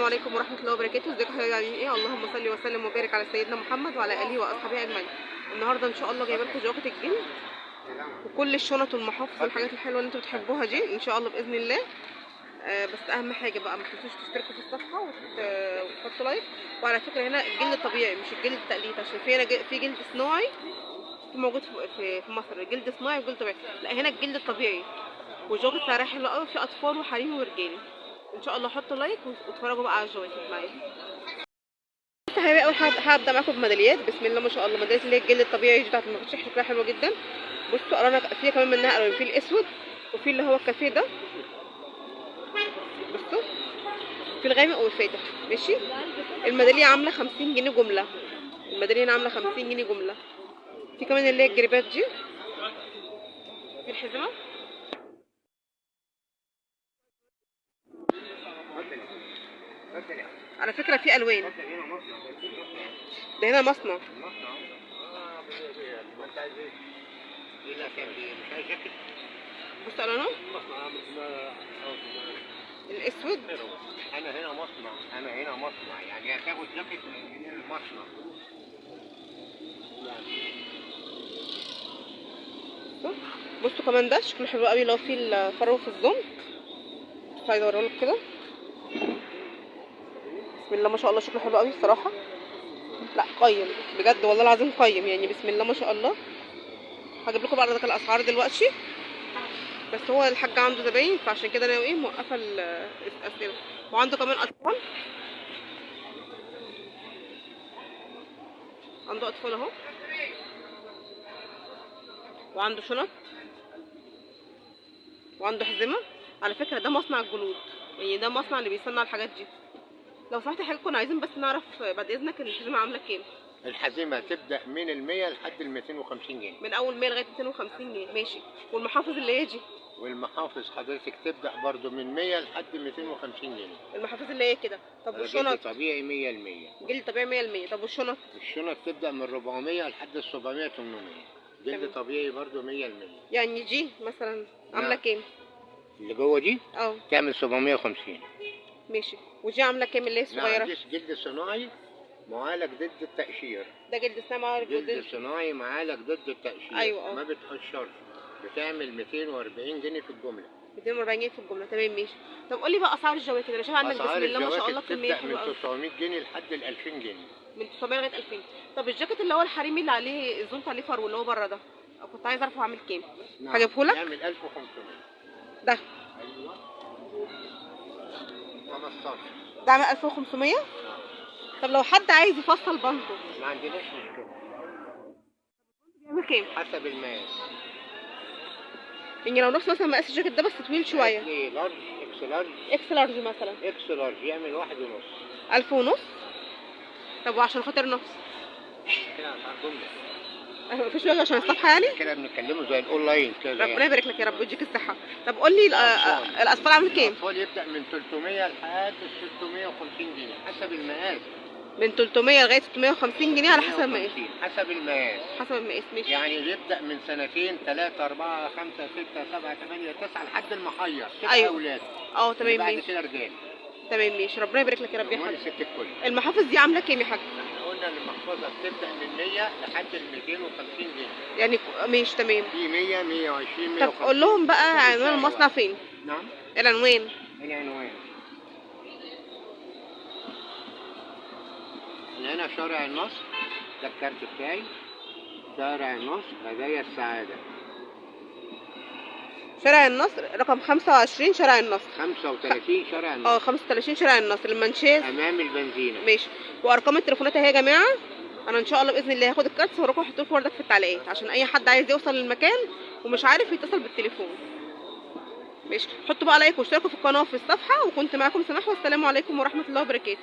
عليكم ورحمة الله وبركاته. ازيكم حبايبي، عاملين ايه؟ اللهم صل وسلم وبارك على سيدنا محمد وعلى اله واصحابه اجمعين. النهارده ان شاء الله جايبه لكم جواكت الجلد وكل الشنط والمحافظ والحاجات الحلوة اللي انتوا بتحبوها دي ان شاء الله باذن الله. بس اهم حاجة بقى ما تنسوش تشتركوا في الصفحة وتحطوا like. وعلى فكرة هنا الجلد الطبيعي مش الجلد التقليد، عشان في هنا في جلد صناعي موجود في مصر، جلد صناعي وجلد طبيعي. لا هنا الجلد الطبيعي، والجواكت سعرها حلو قوي، في اطفال وحريم ورجالي. ان شاء الله حطوا like واتفرجوا بقى على الجواكت معايا. بس حبايبي اول حاجة هبدا معاكم بميداليات. بسم الله ما شاء الله، ميداليات اللي هي الجلد الطبيعي بتاعت المفاتيح شكلها حلو جدا. بصوا قرانا فيها كمان منها الوان، في الاسود وفي اللي هو الكافيه ده، بصوا في الغامق والفاتح. ماشي، الميداليه عامله 50 جنيه جملة، الميداليه هنا عامله 50 جنيه جملة. في كمان اللي هي الجريبات دي، في الحزمة. على فكرة في الوان، ده هنا مصنع. بصوا الوانه الاسود. انا هنا مصنع، انا هنا مصنع، يعني هتاخد جاكيت من المصنع. بصوا كمان ده شكله حلو قوي، لو في الفرو في الزنط. بس عايزه اوريهولك كده. بسم الله ما شاء الله شكله حلو قوي الصراحة. لا قيم بجد والله العظيم قيم، يعني بسم الله ما شاء الله. هجيب لكم بعض الاسعار دلوقتي، بس هو الحاج عنده زباين فعشان كده انا ايه موقفه الاسئلة. وعنده كمان اطفال، عنده اطفال اهو، وعنده شنط، وعنده حزمه. على فكرة ده مصنع الجلود، يعني ده مصنع اللي بيصنع الحاجات دي. لو سمحت حضرتك كنا عايزين بس نعرف بعد اذنك الحزمة عامله كام؟ الحزمة تبدا من ال 100 لحد ال 250 جنيه، من اول 100 لغاية 250 جنيه. ماشي. والمحافظ اللي هي دي؟ والمحافظ حضرتك تبدا برده من 100 لحد 250 جنيه، المحافظ اللي هي كده. طب والشنط؟ جلد طبيعي 100%، جلد طبيعي 100%. طب والشنط؟ الشنط تبدا من 400 لحد 700 800، جلد طبيعي برده 100%. يعني دي مثلا عامله كام؟ اللي جوه دي؟ اه تعمل 750. ماشي. ودي عامله كام اللي هي الصغيرة؟ دي جلد صناعي معالج ضد التقشير. ده جلد صناعي معالج ضد، جلد صناعي معالج ضد التقشير. ايوه ما بتقشرش، بتعمل 240 جنيه في الجملة. 240 جنيه في الجملة، تمام ماشي. طب قول لي بقى اسعار الجواكت، انا شايفه عندك بسم الله ما شاء الله كمية حلوة قوي. من 900 جنيه لحد ال 2000 جنيه، من 900 لغاية 2000. طب الجاكيت اللي هو الحريمي اللي عليه الزونت عليه فرو اللي هو بره ده، كنت عايزه اعرف هو عامل كام؟ نعم. هجيبه لك؟ يعمل 1500 ده. ايوه 15 ده عامل 1500. طب لو حد عايز يفصل بانتو؟ ما عندناش مشكلة. بيعمل كام؟ حسب المقاس، يعني لو نفس مثلا مقاس الجاكيت ده بس طويل شوية. ايه large، X large، X large مثلا، X large يعمل 1.5. 1500. طب وعشان خاطر نفس كده اسعار جملة، مفيش وجه عشان الصفحة يعني كده بنتكلموا زي الاونلاين كده. ربنا يبارك لك يا رب ويديك الصحة. طب قول لي الاطفال عامل كام؟ الاطفال يبدا من 300 لحد 650 جنيه حسب المقاس. من 300 لغاية 650 جنيه على حسب المقاس. حسب المقاس، حسب المقاس. ماشي. يعني يبدا من سنتين 3 4 5 6 7 8 9 لحد المحير. ايوه اولاد. اه تمام بعد ماشي. كده رجال. تمام ماشي، ربنا يبارك لك يا رب يا حاج. ست الكل. المحافظ دي عامله كام يا حاج؟ احنا قلنا ان المحفظة بتبدا من 100 لحد ال 250 جنيه. يعني ماشي تمام. في 100 120 150. طب قول لهم بقى عنوان المصنع فين؟ نعم. العنوان. العنوان هنا شارع النصر، ده الكارت بتاعي، شارع النصر هدايا السعادة. شارع النصر رقم 25 شارع النصر. 35 شارع النصر. اه 35 شارع النصر، المنشاز امام البنزينة. ماشي. وارقام التليفونات اهي يا جماعة. انا ان شاء الله باذن الله هاخد الكارت وهروح احط لكم وردك في التعليقات عشان اي حد عايز يوصل للمكان ومش عارف يتصل بالتليفون. ماشي. حطوا بقى like واشتركوا في القناة وفي الصفحة. وكنت معاكم سماح، والسلام عليكم ورحمة الله وبركاته.